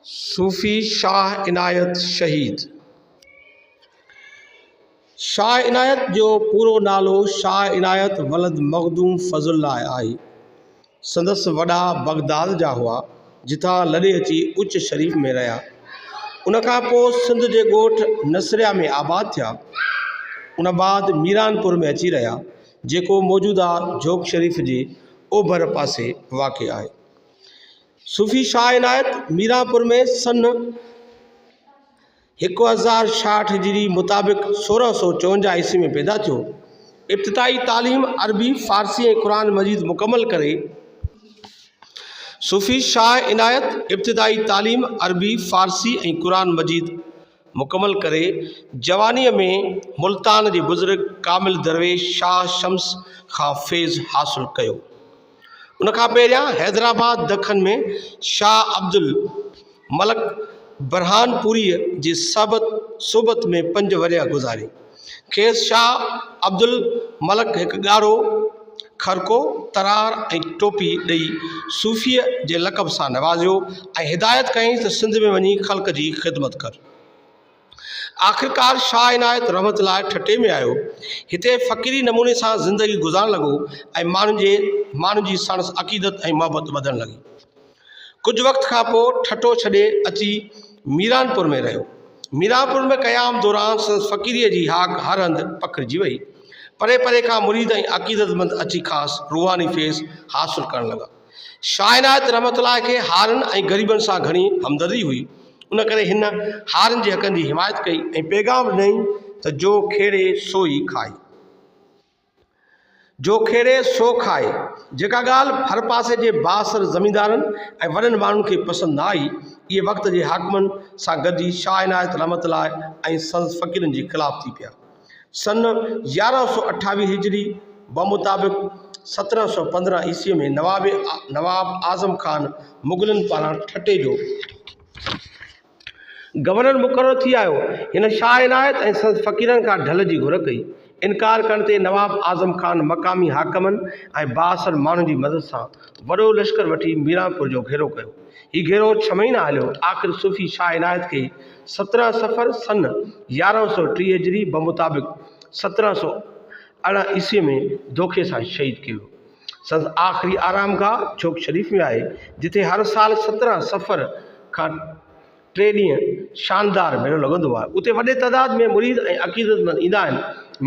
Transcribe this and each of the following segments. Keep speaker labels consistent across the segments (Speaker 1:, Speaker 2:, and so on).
Speaker 1: صوفي شاهه عنايت شهيد، شاهه عنايت جو پورو نالو شاهه عنايت ولد مخدوم فضل الله آهي. سندس وڏا بغداد جا هئا، جتان لڏي اچي اچ شريف ۾ رهيا. ان کان پوء سنڌ جي ڳوٺ نصريا ۾ آباد ٿيا. ان بعد ميرانپور ۾ اچي رهيا، جيڪو موجوده جهوڪ شريف جي اوڀر پاسي واقع آهي. صوفي شاهه عنايت ميرانپور ۾ سن 1066 هجري مطابق 1654 عيسوي ۾ پيدا ٿيو. ابتدائي تعليم عربي، فارسي ۽ قرآن مجيد مڪمل ڪري. صوفي شاهه عنايت ابتدائي تعليم عربي، فارسي ۽ قرآن مجيد مڪمل ڪري جوانيء ۾ ملتان جي بزرگ ڪامل درويش شاهه شمس کان فيض حاصل ڪيو. ان کان پهريان حيدرآباد دکن ۾ شاهه عبدالملڪ برهانپوريء جي صحبت ۾ پنج ورهيه گذاري. کيس شاهه عبدالملڪ هڪ ڳاڙهو خرقو، ترار ۽ ٽوپي ڏئي صوفيء جي لقب سان نوازيو ۽ هدايت ڪيائينس ته سنڌ ۾ وڃي خلق جي خدمت ڪر. آخرڪار شاهه عنايت رحمت الله ٺٽي ۾ آيو. هتي فقيري نموني سان زندگي گذارڻ لڳو ۽ ماڻهن جي ماڻهن جي ساڻس عقيدت ۽ محبت وڌڻ لڳي. ڪجهه وقت کان پوء ٺٽو ڇڏي اچي ميرانپور ۾ رهيو. ميرانپور ۾ قيام دوران سندس فقيريء جي هاڪ هر هنڌ پکڙجي وئي. پري پري کان مريد ۽ عقيدتمند اچي کانئس روحاني فيض حاصل ڪرڻ لڳا. شاهه عنايت رحمة الله کي هارين ۽ غريبن سان گهڻي همدردي هئي، ان ڪري هن هارين جي حقن جي حمايت ڪئي ۽ پيغام ڏنائين ته جو کيڙي سو ئي کائي. جو کيڙي سو کائي، جيڪا ڳالهه ڀرپاسي جي بااثر زميندارن ۽ وڏن ماڻهن کي پسند نه آئي، اهي وقت جي حاڪمن سان گڏجي شاهه عنايت رحمة الله ۽ سندس فقيرن جي خلاف ٿي پيا. سن 1128 هجري بمطابق 1715 عيسوي ۾ نواب نواب اعظم خان مغلن پاران ٺٽي جو گورنر مقرر ٿي آيو. هن شاهه عنايت ۽ سندس فقيرن کان ڍل جي گهر ڪئي. انڪار ڪرڻ تي نواب اعظم خان مقامي حاڪمن ۽ بااثر ماڻهن جي مدد سان وڏو لشڪر وٺي ميرانپور جو گهيرو ڪيو. هي گهيرو ڇهه مهينا هليو. آخر صوفي شاهه عنايت کي 17 صفر سن 1130 هجري بمطابق 1718 عيسوي ۾ دوکي سان شهيد ڪيو ويو. سندس آخري آرامگاهه جهوڪ شريف ۾ آهي، جتي هر سال 17 صفر کان ٽي ڏينهن شاندار ميلو لڳندو آهي. اتي وڏي تعداد ۾ مريد ۽ عقيدتمند ايندا آهن.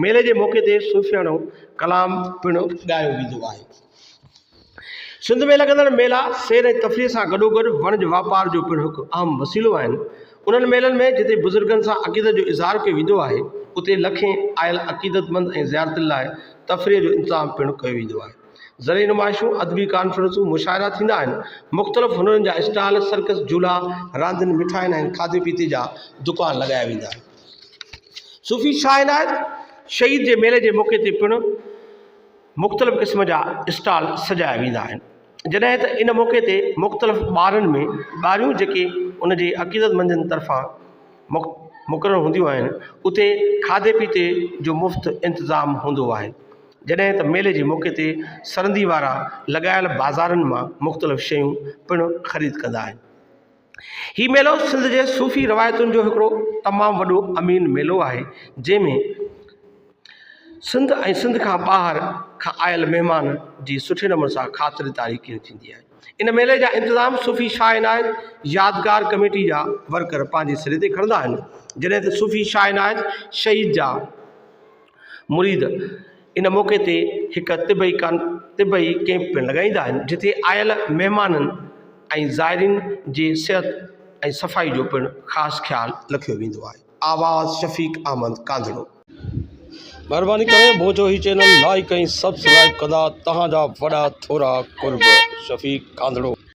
Speaker 1: ميلي جي موقعي تي صوفياڻو ڪلام پڻ ڳايو ويندو آهي. سنڌ ۾ لڳندڙ ميلا سير ۽ تفريح سان گڏوگڏ وڻج واپار جو پڻ هڪ اهم وسيلو آهن. انهن ميلن ۾ جتي بزرگن سان عقيدت جو اظهار ڪيو ويندو آهي، اتي لکين آيل عقيدتمند ۽ زيارتين لاء تفريح جو انتظام پڻ ڪيو ويندو آهي. زرعي نمائشون، ادبي ڪانفرنسون، مشاعرا ٿيندا آهن. مختلف هنرن جا اسٽال، سرڪس، جهولا، راندين، مٺاين ۽ کاڌي پيتي جا دڪان لڳايا ويندا آهن. صوفي شاهه عنايت شهيد جي ميلي جي موقعي تي پڻ مختلف قسم جا اسٽال سجايا ويندا آهن. جڏهن ته ان موقعي تي مختلف ٻارن ۾ ٻاريون جيڪي ان جي عقيدتمندن طرفان مقرر هونديون آهن، اتي کاڌي پيتي جو مفت انتظام هوندو آهي. جڏهن ته ميلي جي موقعي تي سرندي وارا لڳايل بازارن مان مختلف شيون پڻ خريد ڪندا آهن. هي ميلو سنڌ جي صوفي روايتن جو هڪڙو تمام وڏو امين ميلو آهي، جنهن ۾ سنڌ ۽ سنڌ کان ٻاهر کان آيل مهمان جي سٺي نموني سان خاطرداري ڪئي ٿيندي آهي. ان ميلي جا انتظام صوفي شاهه عنايت يادگار ڪميٽي جا ورڪر پنهنجي سري تي کڻندا آهن، جڏهن ته صوفي شاهه عنايت شهيد جا مريد ان موقعي تي هڪ طبعي طبعي ڪئمپ پڻ لڳائيندا آهن، جتي آيل مهمانن ۽ زائرين جي صحت ۽ صفائي جو پڻ خاص خيال رکيو ويندو آهي. آواز شفيق احمد ڪانڌڙو.
Speaker 2: مھرباني ڪري منھنجو ھي چينل لائيڪ ۽ سبسڪرائيب ڪندا توھان جا وڏا ٿورا قرب شفيق ڪانڌڙو.